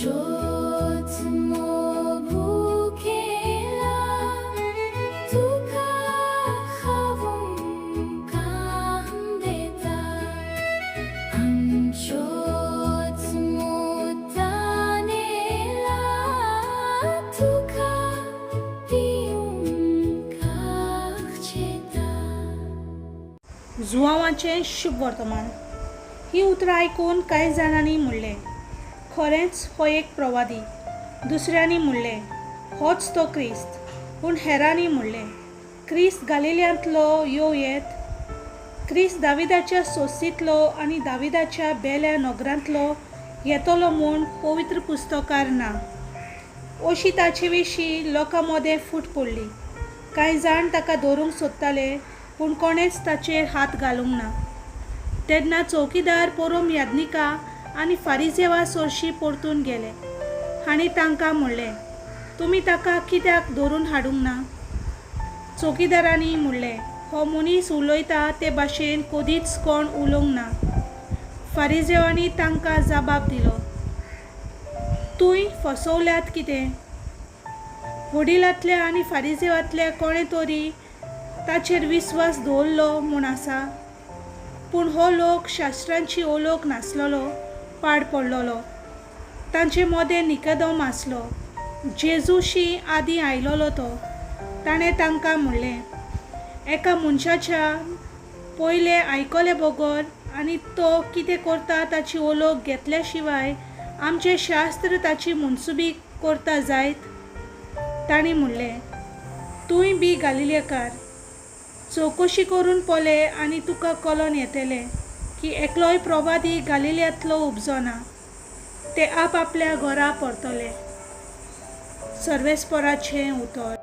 शोत्स्मो भुकेला तुका खावंक दिता, आमचोच तानेला तुका पिवंक चेता. जुआंवाचें शुभ वर्तमान हीं उतरां आयकून कांय जाणांनी म्हणलें, खरेंच हो एक प्रवादी. दुसऱ्यांनी म्हणलें, होच तो क्रिस्त. पूण हेरांनी म्हणलें, क्रिस्त गालिल्यांतलो येवं येत? क्रिस्त दाविदाच्या सोसींतलो आनी दाविदाच्या बेल्या नगरांतलो येतलो म्हूण पवित्र पुस्तकार ना? अशी ताचे विशीं लोकां मदें फूट पडली. कांय जाण ताका धरूंक सोदताले, पूण कोणेंच ताचेर हात घालूंक ना. तेन्ना चौकीदार पोरोम याज्ञिका आनी फारिजेवा सरशीं परतून गेले आनी तांकां म्हणलें, तुमी ताका कित्याक धरून हाडूंक ना? चौकीदारांनी म्हणलें, हो मनीस उलयता ते भाशेन कदींच कोण उलोवंक ना. फारिजेवांनी तांकां जबाब दिलो, तूंय फसवल्यात कितें? व्हडिलांतल्या आनी फारिजेवांतल्या कोणें तरी ताचेर विस्वास दवरलो म्हूण आसा? पूण हो लोक शास्त्रांची ओलोक नासलेलो पाड पडलेलो. तांचे मदें निकदम आसलो, जेजूशी आदीं आयलेलो तो. ताणें तांकां म्हणलें, एका मनशाच्या पयलें आयकले बगर आनी तो कितें करता ताची ओलोक घेतल्या शिवाय आमचें शास्त्र ताची मनसुबी करता जायत? तांणी म्हणलें, तूंय बी गालिलेकार? चवकशी करून पळय आनी तुका कळोन येतलें की एकलोय प्रवादी गालिल्यांतलो उपजना. ते आपआपल्या घरा परतले. सर्वेस्पराचें उतर.